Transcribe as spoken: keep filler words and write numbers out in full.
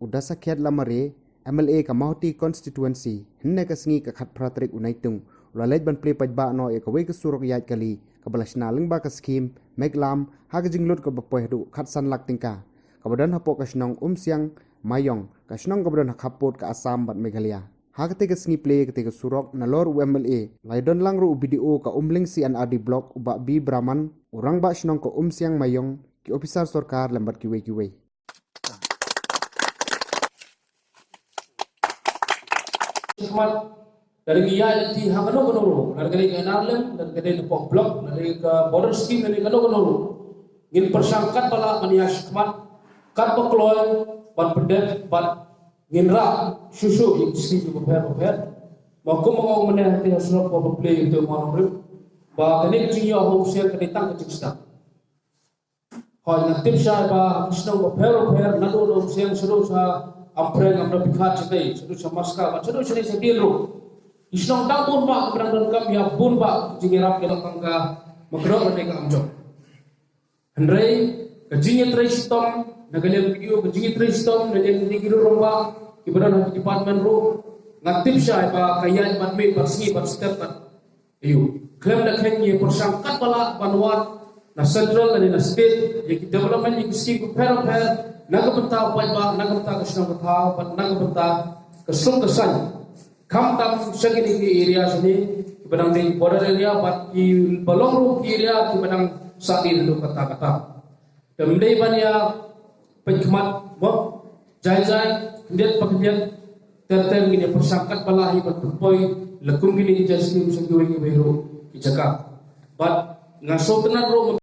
U Dasakhiat Lamare, M L A ka Mawhati Constituency, hynne ka sngi ka khatphra tarik u Naitung, u la leit ban plie paidbah noh ïa kawei ka surok ïaid kali, kaba la shna lyngba ka skhim Meglam, ha ka jinglut kaba poi haduh khatsan lak tyngka, kaba don hapoh ka shnong Umsiang Mayong, ka shnong kaba don ha khappud ka Assam bad Meghalaya. Ha katei ka sngi plie katei ka surok nalor u M L A, la ïadon lang ruh u B D O ka Umling C and R D Block u Bah B Brahman, u rangbah shnong ka Umsiang Mayong, ki ophisar sorkar lem bad kiwei kiwei. Khmat, lada ngi ïaid lynti ha kano kano ruh, lada ka dei ka N R L M, lada ka dei napoh block, lada ka dei ka border scheme, lada kano kano ruh, ngin pyrshang katba lah ban ïaid shakhmat, katba kloi ban pyndep bad ngin rah shuh shuh ïa ki skhim bapher bapher. Ma kum ma ong mynne, hangtei ha surok ba plie ïa u Mawlong Rim, ba kane ka jingïoh ha Umsiang ka dei tang ka jingsdang. Hooid, nga tip shai ba ki shnong bapher bapher, naduh na Umsiang shaduh sha Ampreng, Amdapikhat shatei, shaduh sha Maska bad shaduh shatei shatei ruh, ki shnong dang bun bah kiba dang donkam ïa bun bah ki jingïarap ïa la tang ka Mawkdong lane ka Amjong. Hynrei ka jingïatrei shitom na ka liang B D O, ka jingïatrei shitom na liang ki rangbah kiba don ha ki department ruh, nga tip shai ba ka ïaid bad mih bad sngi bad step bad aïu. Khlem da kheiñ, ngi pyrshang katba lah ban wad na central lane na state ïa ki development, ïa ki skhim bapher bapher na ka bynta u paidbah, na ka bynta ka shnong ka thaw bad na ka bynta ka suk ka saiñ. Khamtam sha kine ki area shane kiba dang dei border area bad kiba long ruh ki area kiba dang sahdien haduh katta katta. Te ym dei ban ïa peit khmat mo, jai jai, khyndiat pa khyndiat, ter ter ngin ïa pyrshang katba lah hi ban pynpoi la kum kine ki jait skhim sha kiwei kiwei ruh ki jaka. Bad nga sngewtynnat ruh